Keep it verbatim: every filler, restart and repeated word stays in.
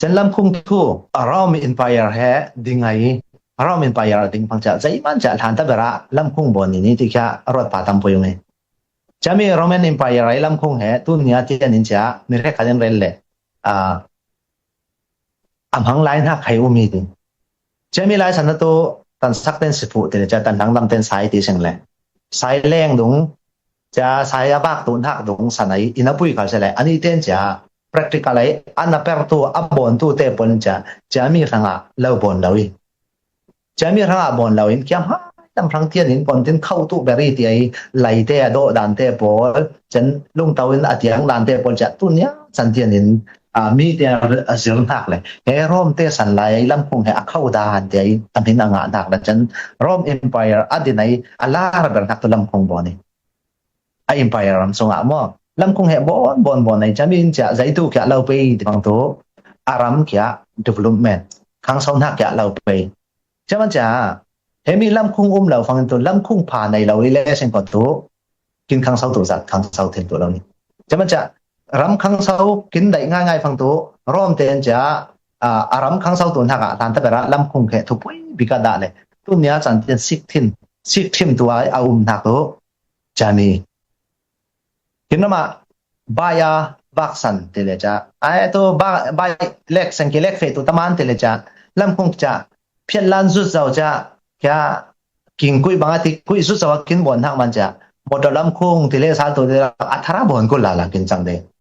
Cen lamkhung thu a Rome Empire he ding ai. Rome Empire ding pang cia, zai man cia, hlan ta bera lamkhung bon ni ni ti kia rot pa tam pui ung e. Cia mi Roman Empire ai lamkhung he, tun nia tian in cia, mi rek ka den rel le. A, am hang lai na khai u mi ding. Cia mi lai san na tu, tan sak ten sipu ti le cia, tan hang lam ten sai ti seng le. Sai leng dung, cia sai a bak tu nak dung san ai, ina pui kal se le. Ani ten cia, practical ai, ana per tu, a bon tu te pon cia, cia mi ranga, lau bon lau i. Cia mi ranga bon lau in, kiam ha, tam rang tian in, pon tin khau tu beri ti ai, lai te a do dan te pol, cen lung tau in a tiang dan te pol cia, tu nia, san tian in, a, mi te a zir nak le. He Rome te san lai, lamkhung he a khau dan te ai, a min a nga nak le, cen Rome Empire, a din ai, a lar ber nak tu lamkhung bon i. A empire ram sung a mo. Lamkhung he bon, bon, bon ai, cia mi in cia, zai tu kia lau pei, ti pang tu, a ram kia development. Khang sau nak kia lau pei. Cia man cia, he mi lamkhung um lau fang tu, lamkhung pa nei lau i le seng pon tu, kin khang sau tu zat, khang sau tin tu lau ni. Cia man cia, ram khang sau kin dai ngai ngai fang tu, Rome ten cia, a, a ram khang sau tu nak a, tan ta bera lamkhung he tu pui bika da le. Tu nia chan tian sik tin, sik tin tu ai, a um nak tu, cia mi. Kin nama, bai a, bak san ti le cia. Ai tu, bai, bai lek seng ki lek fe tu taman ti le cia. Lamkhung cia, phiat lan zut zau cia, kia, king kui bang a ti, kui zut zau a kin bon hak man cia. Motor lamkhung ti le sal tu ti le, a thara bon kul la la kin cang de.